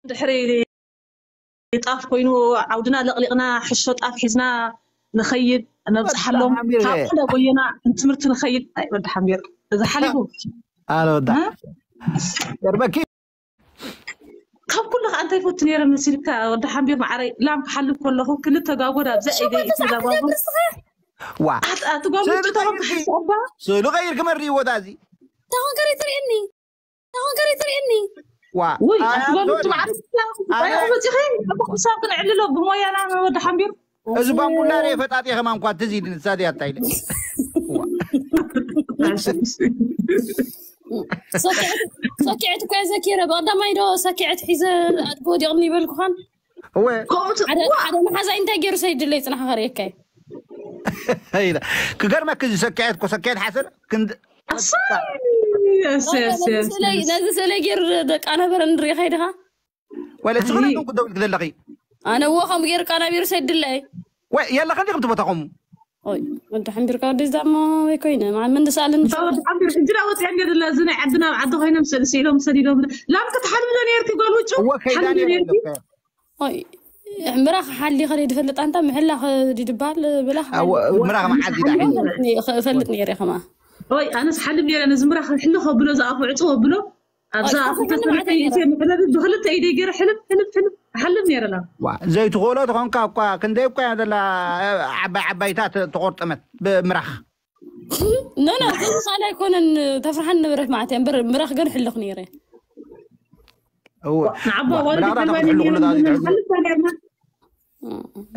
ድሕሪ ጣፍ ኮይኑ ዓውድና ለቕሊቕና ሕሾ ጣፍ ሒዝና ንኸይድ ነብፅሓሎም። ካብ ሓደ ጎየና ንትምህርቲ ንኸይድ። ኣይ ወዲ ሓምቢር እዚ ሓሊፉ ኣለ ወዳ እ? ገርመኪ ካብ ኩሉ ከዓ እንታይ ፈቱ ነይረ መሲልካ ወዲ ሓምቢር መዓረይ? ላም ክሓልብ ከለኹ ክልተ ጋጎድ ኣብዛ ኢደይ እቲ ጋጓጉ ዋ ኣትጓጉ ስእሊ ጭታሮም ቀይርኪ ክሓስባ ስእሊ ቀይርኪ መሪእዎ ዳዚ ተኾንከሪ ትርእኒ ተኾንከሪ ትርእኒ ዋ ወይ ኣይ፣ ኣትጓጉ ሶሪ። ኣነ- መፂኸ ክሳብ ክንዕልሎ ብሞያና ወዲ ሓምቢር እዚ ባምቡላ ርአ ፈጣጢ ከማን ኳ ትዝ ኢልኒ ሳዲ ኣታይለ ሰኪዐት እኮ ዘኪረ ብቀዳማይ ዶ ሰኪዐት ሒዘ ኣድጎ ወዲቕኒ ይበልኩኻን እወ ሓደ ሓደ መሓዛይ እንታይ ገይሩ ሰይድለይ ፅናሕ ከርእየካይ ኢለ ክገርመክ እዚ ሰኪዐት ኮ ሰኪዐት ሓሰር ክንድ ነዚ ስእለይ ገይሩ ደቃ ነበረ ንርኢ ከይድኻ ወለ ስኽሪ ንኩ ደው ኢልክ ዘለኺ ኣነ እዎ ከምኡ ገይሩ ቃና ቢሩ ሰይድለይ ወይ የለኸ እንዲኹም ትቦታኹም ኦይ ወዲ ሓምቢርካ ወዲ ዛሞ ወይ ኮይነ ማ ምን ድሳልን ሕጂ ዳ ወፅያ ገድላ እዚ ናይ ዓድና ኣብ ዓዲ ኮይኖም ስእልሲ ኢሎም ሰዲዶም ላም ክትሓልብለ ነርኪ ጓል ውጭ እወ ከይዳ ሓልብለ ነይረ ነርኪ ኦይ ምራኽ ሓሊ ኸደ ድፈልጥ ኣንታ ምሕላኽ ድድባል ብላኽ ምራኽ መዓዝ ኢዳ ሒዙ እፈልጥ ነይረ ከማ ወይ ኣነስ ሓልብ ነይረ ነዚ ምራኽ ሕሊ ከብሎ ዝኣፉ ዕፁ ከብሎ ኣብዛ ኣይ፣ ኣፍሪካ ተፈለጥ ሰበይቲ ማለት ኢትዮ ምሕለቢ ብክልተ ኢደይ ገይረ ሕልብ ሕልብ ሕልብ ሓልብ ነይረ ላ ዋ ዘይትኽእሎ ትኾንካ እኳ ክንደይ እኳ እያ ዘላ ዓባይ ዓባይታ ተ- ተቆርጠመት ብምራኽ ኖ ኖ እዚ ካልእ ኣይኮነን ተፍርሓን ነበረት ማለት እያ እምበር ምራኽ ግን ሕልኽ ነይረ እወ ንዓባ ዋ፣ ዋልድ ምራኽ ዳታ ከልባኒ ክትሕልኹ ነይረ ዳታ ክትሕልኹ። ሓልብ ነይርና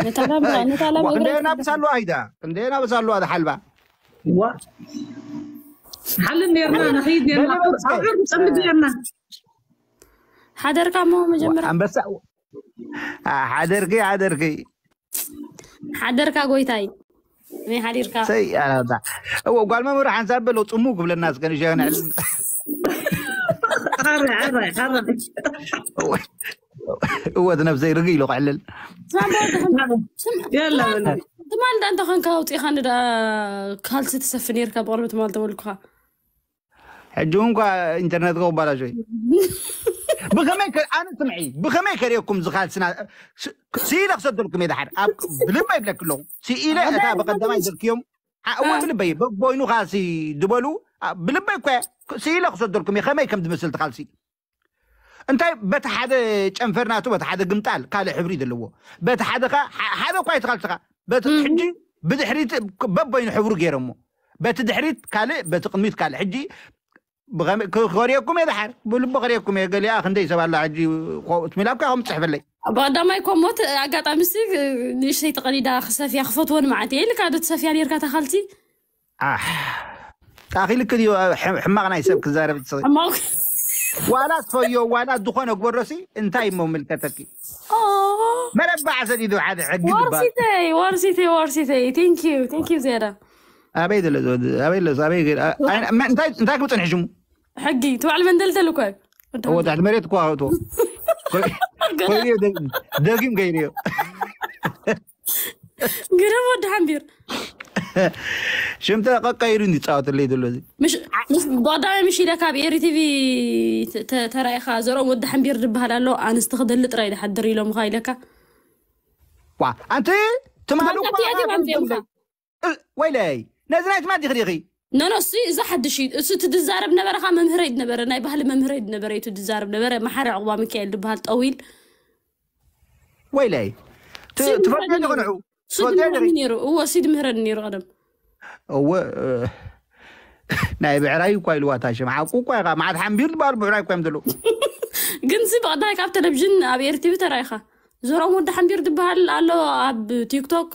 ነታ ላም ነታ ላም ዋ፣ ክንደይ ናብስ ኣለዋ ሂዳ ክንደይ ናብስ ኣለዋ ዝሓልባ ዋ ሓልብ ነይርና ንኸይድ ነይርና ደሊበ ኣብዑር ንፀምድ ነይርና ሓደርካ እሞ መጀመርያ ኣንበሳ አ፣ ሓደርኪ ሓደርኪ ሓደርካ ጎይታይ ናይ ሓዲርካ ሰይ ኣላታ እዎ ጓል መምህር ሓንሳብ በለው ጽሙ ክብለና እስከ ንሸ ነዕልል ዓረ ዓረ ዓረ እወት ነብሰይ ርግ ኢሉ ክዕልል ያላ በለ ትማል ዳ እንተ ኸንካ ኣውፂኻ ንዳ ካልሲ ትሰፊ ነርካ ብቕርቢ ትማል ተበልኩኻ ሕጂ እውን ኳ ኢንተርነት ከበላሾ እዩ ብኸመይ ከ- ኣነ ስምዒ ብኸመይ ከርእየኩም ዝኻልስና ስኢለ ክሰደልኩም እየ ድሓር ኣብ ብልበይ ይብለክ ኣለኹ ስኢለ እታ ብቐዳማይ ዘልክዮም እወ ብልበይ በቦይኑ ካሲ ዝበሉ ብልበይ እኮ ስኢለ ክሰደልኩም እየ ከመይ ከም ዝመስል ትኻልሲ እንታይ በቲ ሓደ ጨንፈር ናቱ በቲ ሓደ ግምጣል ካልእ ሕብሪ ዘለዎ በቲ ሓደ ካ ሓደ እኳ ይትኻልስኻ በቲ ሕጂ ብድሕሪት በቦይኑ ሕብሩ ገይረሞ በቲ ድሕሪት ካልእ በቲ ቅድሚት ካልእ ሕጂ ብኸመይ- ክ- ክኸርየኩም እየ ድሓር ብልቢ ከርየኩም እየ ገሊኣ ክንደይ ሰብ ኣላ ሕጂ ኮ- ትሚላ እኳ ከም ትፅሕፈለይ ብቐዳማይ ኮሞት ኣጋጣሚ ሲ ንእሽተይ ተቐሊዳ ክሰፍያ ክፈትወን ማለት እየ ኢልካ ዶ ትሰፍያ ነርካ ተኻልቲ ኣሕ ጣኺልክ ድዩ ሕም- ሕማቕ ናይ ሰብ ክዛረብ ትስኺ ሕማቕ ዋላ ትፈዮ ዋላ ዝኾነ ግበሮሲ እንታይ እሞ ምልከተኪ መረባዕ ሰዲዱ ሓደ ሕጊ ዝበሃል ዋርሲተይ ዋርሲተይ ዋርሲተይ thank you thank you ዝያዳ ኣበይ ዘሎ እዚ ወዲ? ኣበይ ኣሎ ኣበይ ገይሩ? ኣ- ኣይ- መ- እንታይ እንታይ ክብፅን ሕሽሙ ሕጊ ትባዕል መንደልደል እኮ እዩ እዎ ትሕቲ መሬት እኮ ኣውጥዎ ኮይኑዮ ደጊም ገይሩዮ ግርም ወዲ ሓንቢር ሽምተ ቀቀይሩ እንዲፃወተለይ ዘሎ እዚ ምሽ ምስ ብቐዳማይ ምሽ ኢለካ ኣብ ኤሪ ቲቪ ተ- ተራኢኻ ዘርኦም ወዲ ሓንቢር ዝበሃል ኣሎ ኣንስቲ ክደሊ ጥራይ ድሓድር ኢሎምኻ ኢለካ ዋ ኣንቲ ትማሊ ትማሊ ኣትዮም ኣምፅኦምኻ። ወይለይ ነዚ ናይ ትማሊ ዲኺ ዲኺ ኖኖ እሱ እዚ ሓድሽ እዩ እሱ እቲ ድዛረብ ነበረኻ መምህረይ ነበረ ናይ ባህሊ መምህረይ ነበረ እዩ ድዛረብ ነበረ መሓሪ ዕቑባ ሚካኤል ዝበሃል ጠዊል ወይለይ ት- ትፈልጥዮ ዲኺ ንዑ እሱ ድምህረኒ ነይሩ እዎ እሱ ድምህረኒ ነይሩ ቀደም እወ ናይ ብዕራይ እኳ ኢልዋ ታሽም ሓቁ እኳ ኢኻ ማዓት ሓንቢር ዝበሃል ብዕራይ እኳ እዮም ዘለዉ ግን ዚ ብቐዳይ ካብ ቴሌቪዥን ኣብ ኤርቲቪ ተራኢኻ ዞሮም ወዲ ሓንቢር ዝበሃል ኣሎ ኣብ ቲክቶክ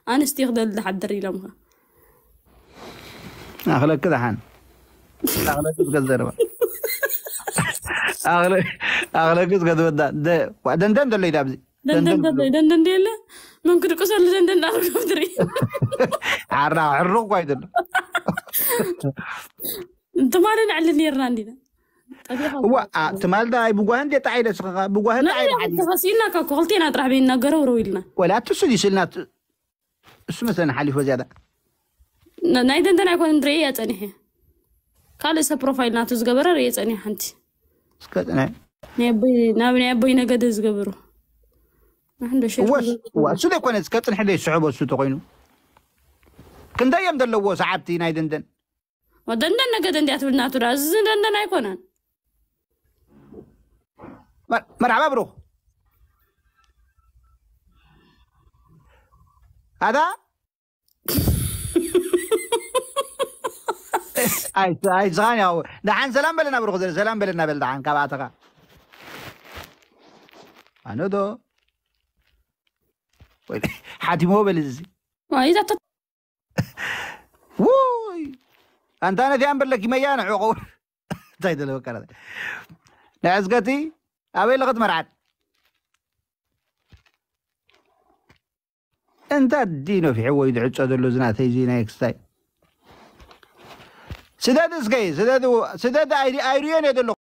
ኣንስቲ ክደል ዝሓድር ኢሎምኻ ኣኽለክ ደሓን ኣኽለክ እስከ ዘረባ ኣኽለ- ኣኽለክ እስከ ትወዳ ደ- ዋ፣ ደንደን ዘሎ ኢዳ ኣብዚ ደንደን ደንደን ደንደን ደንደን የለ መን ክድቅሰሉ ደንደን እንዳረገ ምድሪ ዓራ ሕሩቕ እኳ ይደሎ ትማሊ ንዕሊ ነርና እንዲና ጠቢኻ እዋ ኣ- ትማል ዳ ኣይ ብጓህን ዴጣ ዓይለ ስኸኻ ብጓህን ዳ ዓይለ ሓዲ ተኸሲልና ካብ ክልቴና ጥራሕ ቤና ገረውረው ኢልና ወላ ትሱ ይስልና ት- እሱ መሰለኒ ሓሊፎ ዝያዳ ን- ናይ ደንደን ኣይኮነ ንርእየ እያ ጸኒሐ ካልእ ሰብ ፕሮፋይል ናቱ ዝገበረ ርእየ ጸኒሐ ሓንቲ እስከ ናይ ናይ ኣቦይ፣ ናብ ናይ ኣቦይ ነገደ ዝገበሩ። ንሕንዶ ሸርኩ ወስ ገ- ዋ እሱ ዘይኮነ እስከ ፅንሕ ዘይስሕቦ እሱ ተኮይኑ ክንደይ እዮም ዘለዎ ሰዓብቲ ናይ ደንደን? ወደንደን ነገደ እንዲያ ትብል ናቱ ዳ፣ እዚ ደንደን ኣይኮነን። መ- መርሓባ ብሩኽ። ኣታ ኣይ ኣይ ዝኻን ያው ደሓን ሰላም በለና ብሩኽ፣ ዘ- ሰላም በለና በል ደሓን ካብ ኣተኻ። ኣነ ዶ ወይ ሓቲሞ በል እዚ ዋይ፣ እዛ ተ- ውይ ኣንታ ነቲ ኣንበለኪ መያ ንዕቆ እንታይ ደለወካ ንዕዝገቲ ኣበይ ለኸት መርዓት እንታ ዲ ነፊሕዎ እዩ ዝዕጾ ዘሎ ዝናተይ እዚ ናይ ክስታይ ስደድ እስከይ ስደድ ስደድ ኣይሪ- ኣይሪዮን እየ ዘለኹ።